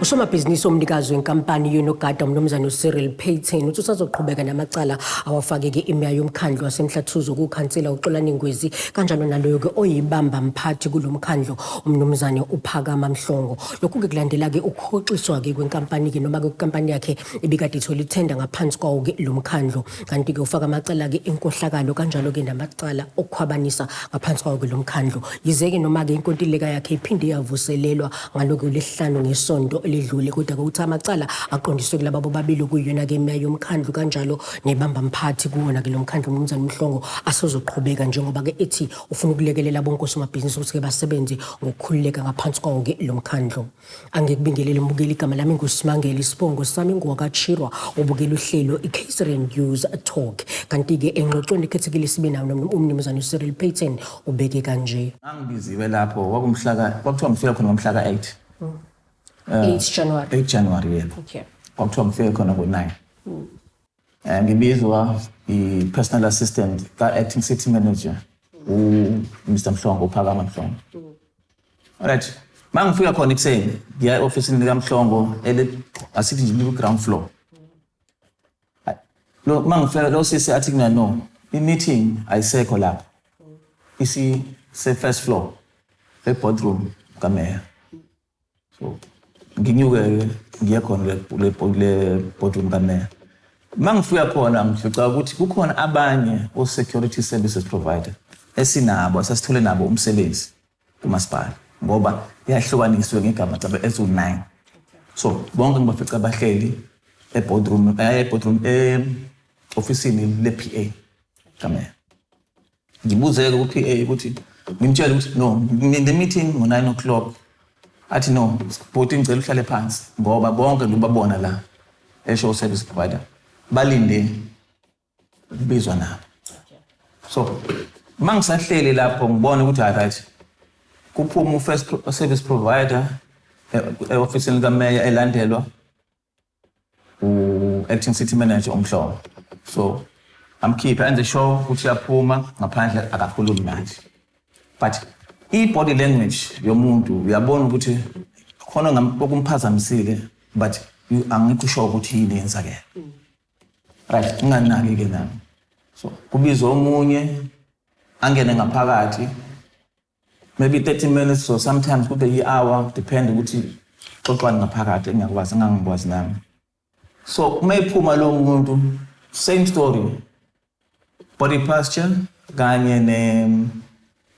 Usomabhizinisi omnikazi wenkampani yonogada uMnumzane uCyril Payton uthi usazoqhubeka namacala awafake-ke imeya yomkhandlu waseMhlathuzo kukhansela uXolani Ngwezi kanjalo naloyo-ke oyibamba mphathi kulo mkhandlu uMnumzane uPhakama Mhlongo. Lokhu-ke kulandela-ke ukuhoxiswa-ke kwenkampani-ke noma-ke kwinkampani yakhe ebikade ithola ithenda ngaphansi kwawo-ke lo mkhandlu. Kanti-ke ufaka amacala-ke enkohlakalo kanjalo-ke namacala okukhwabanisa ngaphansi kwawo-ke lo mkhandlu. Yize-ke noma-ke inkontileka yakhe iphinde yavuselelwa ngalokhu lesihlanu ngesonto eledlule, kodwa-ke uthi amacala aqondiswe kulaba bobabili okuyiyona-ke imeya yomkhandlu kanjalo nebamba mphathi kuwona-ke lo mkhandlu uMnumzane Mhlongo asezoqhubeka njengoba-ke ethi ufuna ukulekelela bonke osomabhizinisi ukuthi-ke basebenze ngokukhululeka ngaphansi kwawo-ke lo mkhandlu. Angikubingelele mbukeli, igama lami nguSimangele, isibongo sami ngowakaChirwa, ubukela uhlelo iKZN News Talk. Kanti-ke engxoxweni ekhethekile sibe nawo umnumzane uCyril Payton ubeke kanje. Ngangibiziwe lapho kwakumhlaka kwakuthiwa ngifike khona ngomhla ka-8. 8 January. 8 January yebo. Okay. Kwakuthiwa ngifike khona ngo-9. Ngibizwa i-personal assistant ka-acting city manager u-Mr Mhlongo, uPhakama Mhlongo. Alright. Mangifika khona ekuseni ngiya e-ofisini likaMhlongo ele asithi nje liku-ground floor. Lo mangifika lo sisi athi mina no, i-meeting ayisekho lapho. Isi se first floor e-boardroom kameya. So nginyuke ngiye khona le boardroom kameya. Mangifika khona ngifica ukuthi kukhona abanye o-security services provider esinabo esasithole nabo umsebenzi kumasipala ngoba yahlukaniswe ngegama cabe ezu-9. So bonke ngibafica bahleli e-boardroom e-boardroom e-ofisini le-PA kameya. Ngibuzeke ku-PA ukuthi ngimtshele ukuthi no ngine meeting ngo-9 o'clock, athi no bhuti, ngicela uhlale phansi ngoba bonke ngibabona la esho service provider balinde ukubizwa nabo. So mangisahleli lapho ngibona ukuthi hayi right, kuphuma u-first service provider e-ofisini likameya elandelwa u-acting city manager uMhlongo. So amkhiphe enze sure ukuthi uyaphuma ngaphandle, akakhulumi nathi, but i-body language yomuntu uyabona ukuthi khona okumphazamisile, but angikho sure ukuthi yini yenzakele. Right, nginganaki-ke nami. So kubizwa omunye angene ngaphakathi, maybe 30 minutes or sometimes kube i-hour, depend ukuthi xoxwani ngaphakathi, engingakwazi engangikwazi nami. So uma ephuma lo muntu, same story, body posture kanye ne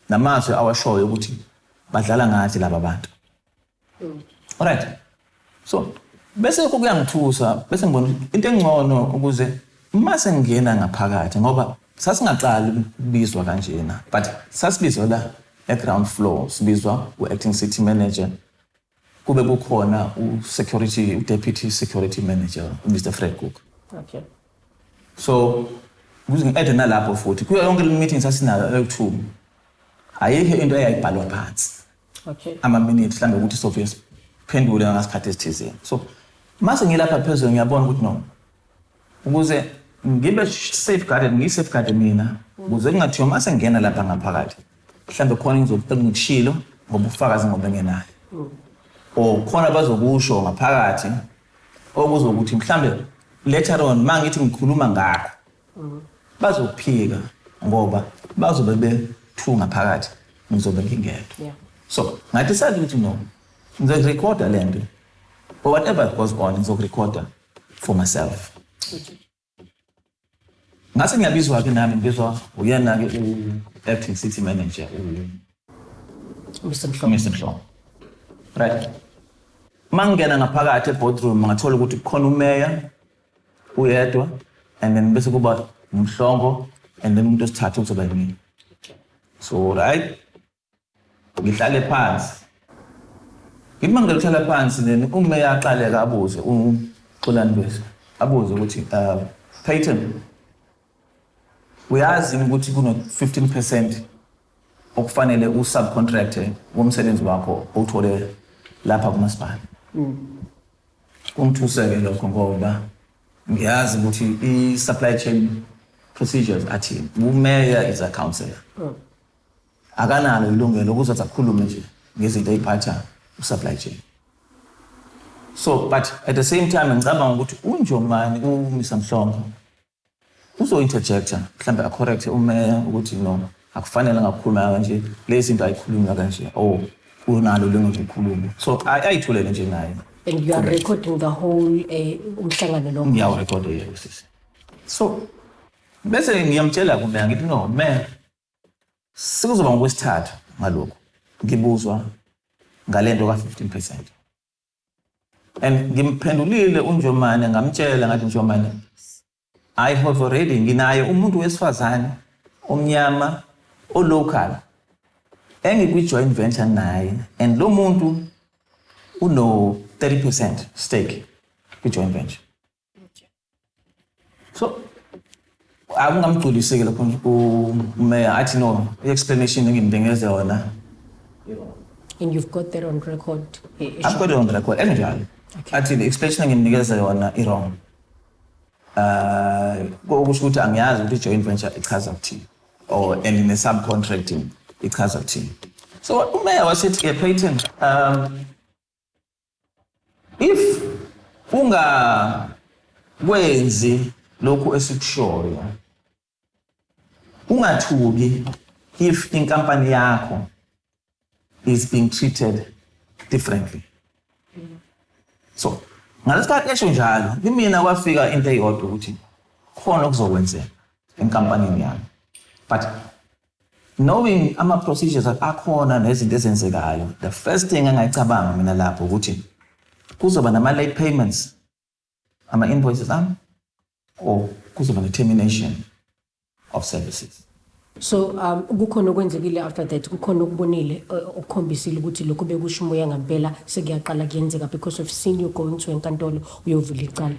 namazwi awashoyo ukuthi badlala ngathi laba bantu. Alright, so bese kuyangithusa, bese ngibona ukuthi into engcono ukuze mase ngingena ngaphakathi, ngoba sasingaqali ukubizwa kanjena, but sasibizwa la e-ground floor, sibizwa u-acting city manager, kube kukhona u-security, u-deputy security manager uMr Fred Cook. So ukuze ngi-add nalapho futhi, kuyo yonke le meeting sasinayo ewu-2, ayikho into eyayibhalwa phansi ama-minutes mhlawumbe ukuthi sofike siphendule ngasikhathi esithizeni. So mase ngilapha phezulu ngiyabona ukuthi no, ukuze ngibe safeguarded, ngiyi-safeguarde mina ukuze kungathiwa mase ngingena lapha ngaphakathi mhlawumbe khona engikushilo ngobufakazi ngoba ngenayo or khona bazokusho ngaphakathi okuzokuthi mhlambe later on ma ngithi ngikhuluma ngakho bazokuphika ngoba bazobe be-two ngaphakathi, ngizobe ngingedwa. So nga-decide ukuthi no, ngizokurekhoda le nto or whatever goes on, ngizokurekhoda for myself. Ngase ngiyabizwa-ke nami, ngibizwa uyena-ke u-acting city manager Mr Mhlongo. Mr Mhlongo. Right, uma ngingena ngaphakathi e-boardroom ngathola ukuthi kukhona umeya uyedwa and then bese kuba uMhlongo and then umuntu wesithathu kuzoba yimina. So right, ngihlale phansi. Ngithi uma ngihlala phansi, then umeya aqaleka abuze uXolani Ngwezi, abuze ukuthi Payton, uyazi yini ukuthi kuno 15% okufanele u-subcontract womsebenzi wakho owuthole lapha kumasipala? Kungithuseke lokho ngoba ngiyazi ukuthi i-supply chain procedures athini. Umeya is a councillor, akanalo ilungelo ukuze athi akhulume nje ngezinto ey'phatha u-supply chain. So but at the same time ngicabanga ukuthi uNjomane, uMr Mhlongo, uzo-interjecta, mhlawumbe a-correcte umeya ukuthi no, akufanele ngakukhuluma kanje, lezi zinto ayikhulunywa kanje, or unalo lungelo ukukhuluma. So ayithulele nje naye. And you are recording the whole umhlangano lo? Ngiyawurekhoda, yebo sisi. So bese ngiyamtshela kumeya, ngithi, "No meya, sekuzoba ngokwesithathu ngalokhu ngibuzwa ngale nto ka-15%." And ngimphendulile uNjomane, ngamtshela ngathi, "Njomane, I have already, nginaye umuntu wesifazane omnyama o-local engikwi-joint venture naye, and lo muntu uno 30% stake kwi-joint venture." So akungamgculiseki lapho umeya, athi no, i-explanation engimnikeze yona. And you've got that on record? I've got it on record enjalo. Athi le explanation engimnikeza yona i-wrong, okusho ukuthi angiyazi ukuthi i-joint venture ichaza ukuthini or and ne-subcontracting ichaza ukuthini. So umeya wasethi ke, "Payton, if ungakwenzi lokhu esikushoyo, ungathuki if inkampani yakho is being treated differently." So ngalesikhathi esho njalo kimina, kwafika into eyodwa ukuthi khona okuzokwenzeka enkampanini yami. But knowing ama-procedures akhona nezinto ezenzekayo, the first thing engayicabanga mina lapho ukuthi kuzoba nama-late payments ama-invoices ami or kuzoba ne-termination of services. So kukhona okwenzekile after that? Kukhona okubonile okukhombisile ukuthi lokhu bekusho umoya ngempela sekuyaqala kuyenzeka, because we've seen you going to enkantolo uyovula icala?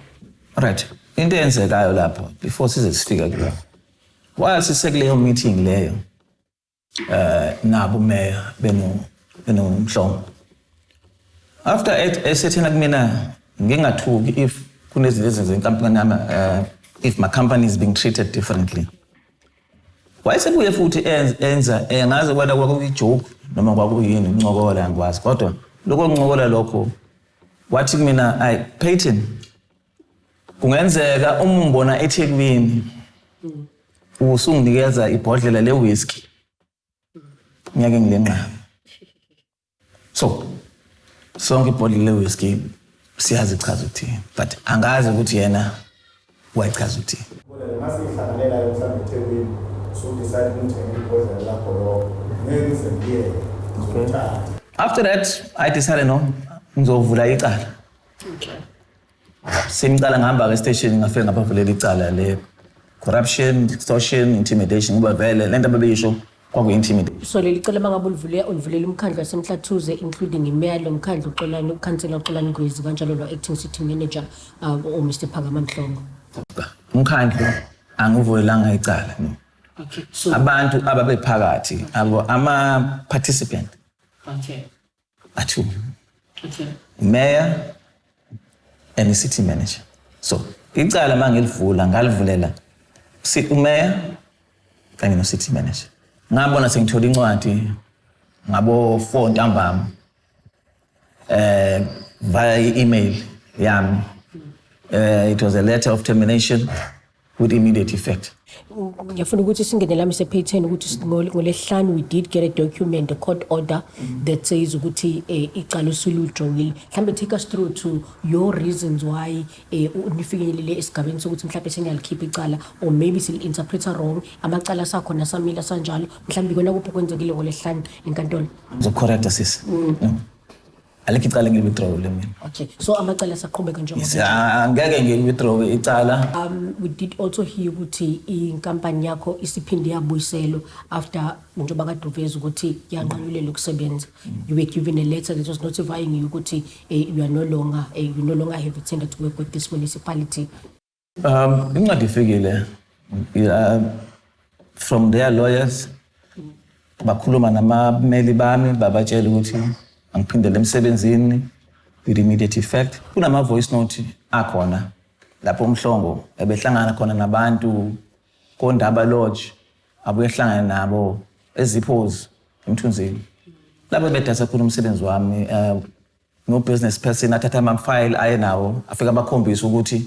Right, into eyenzekayo lapho before size sifika kuyo, while sisekuleyo meeting leyo nabo meya benoMhlongo, after esethena kumina ngingathuki if kunezinto ezenze inkampani yami, if my company is being treated differently, wayesebuye futhi enza ngaze kwala kwakuyi-joke noma kwakuyini, ukuncokola, angikwazi, kodwa lokho kuncokola lokho wathi kumina, "Ayi Payton, kungenzeka uma ungibona eThekwini usunginikeza ibhodlela le-whisky, ngiyake ngilenqaba." So sonke ibhodlela le-whisky siyazi ichaza ukuthini, but angazi ukuthi yena wayichaza ukuthini. Masihlanganela mhlawumbe eThekwini, usu-decide ukungithengela ibhodlela lakho, lokho ngeke ngize ngiyeke, ngizokuthatha. After that I decided, no, ngizovula icala. Semicala ngihamba-ke estation, ngafike ngabavulela icala le corruption, extortion, intimidation, ngoba vele le nto ababeyisho kwakuyi-intimidation. So leli cala mangabe ulivule, ulivulela umkhandlu waseMhlathuze, including imeya lomkhandlu uXolani, ukhansela uXolani Ngwezi, kanjalo no-acting city manager uMr Phakama Mhlongo? Umkhandlu angivulelanga icala, no. Okay, so Abantu ababephakathi abo, ama-participant athu mayor and i-city manager. So icala uma ngilivula, ngalivulela umayor kanye no-city manager. Ngabona sengithola incwadi ngabo 4 ntambama via i-email yami. It was a letter of termination with immediate effect. Ngiyafuna ukuthi singene lami sePayton ukuthi ngolesihlanu we did get a document, a court order that says ukuthi icala usulu-withdrawile. Mhlambe take us through to your reasons why nifikelele esigabeni sokuthi mhlambe seniyalikhipha icala, or maybe sili-interpreta wrong, amacala sakhona samila sanjalo. Mhlambe ikona kuphi okwenzekile ngolesihlanu enkantolo? Ngizocorrecta sisi, no. Alikho icala engili-withdrawile mina. Okay, so amacala asaqhubeka njengoba Yes, angeke ngili-withdraw icala. We did also hear ukuthi inkampani yakho isiphinde yabuyiselwa after njengoba kade uveza ukuthi yanqanyulelwa ukusebenza. You were given a letter that was notifying you ukuthi you no longer have a tender to work with this municipality. Incwadi ifikile from their lawyers, bakhuluma namameli bami, babatshela ukuthi angiphindele emsebenzini with immediate effect. Kunama voice note akhona lapho uMhlongo ebehlangana khona nabantu koNdaba Lodge, abuye ehlangana nabo eZiphos emthunzini, lapho bedasa khona umsebenzi wami. No-business person athatha ama-file aye nawo, afike abakhombise ukuthi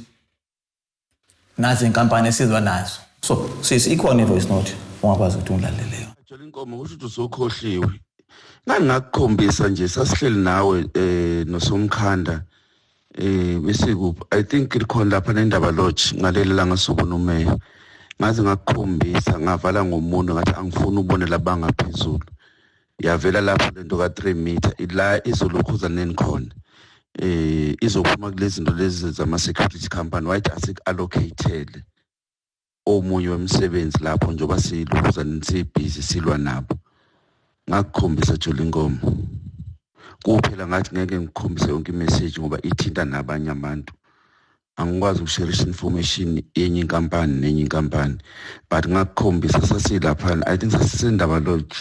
nazi inkampani esizwa nazo. So sisi, ikhona i-voice note ungakwazi ukuthi ungilalele yona. Jola inkomo, kusho ukuthi usukhohliwe. Ngangakukhombisa nje, sasihleli nawe nosomkhanda bese kuphi, I think likhona lapha nendaba lodge ngaleli langa sobona umeya. Ngaze ngakukhombisa, ngavala ngomuntu, ngathi angifuni ubone labangaphezulu. Yavela lapho lento ka 3 meter la izolokhuzaneni khona. Izophuma kulezi zinto lezi zama security company, wathi asik allocatele omunye wemsebenzi lapho njengoba silokhuzaneni sibhizi silwa nabo. Ngakukhombisa Jola inkomo kuphela, ngathi ngeke ngikukhombise yonke imessage ngoba ithinta nabanye abantu, angikwazi ukusharisha information yenye inkampani nenye inkampani, but ngakukhombisa sasilaphana, I think sasisendaba lodge,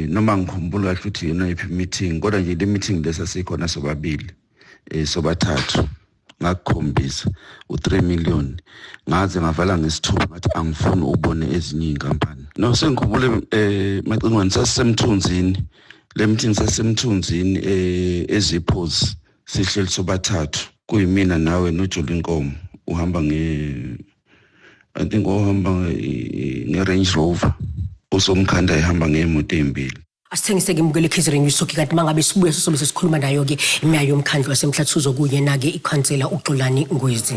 noma ngikhumbula kahle ukuthi yona yiphi meeting, kodwa nje le meeting lesasikhona sobabili, sobathathu, ngakukhombisa u3 million. Ngaze ngavala ngesithupha, ngathi angifuni ubone ezinye inkampani. No, sengikhumbule, macingwane, sasisemthunzini le meeting, sasisemthunzini eziphos, sihleli sobathathu, kuyimina nawe noJola inkomo, uhamba nge, I think ohamba nge-Range Rover, usomkhanda ehamba ngemoto ezimbili. Asithengise-ke mbukeli KZN News Talk, kanti mangabe sibuya sizobe sesikhuluma nayo-ke imeya yomkhandlu wasemhlathuzo kunye na-ke ikhansela uXolani Ngwezi.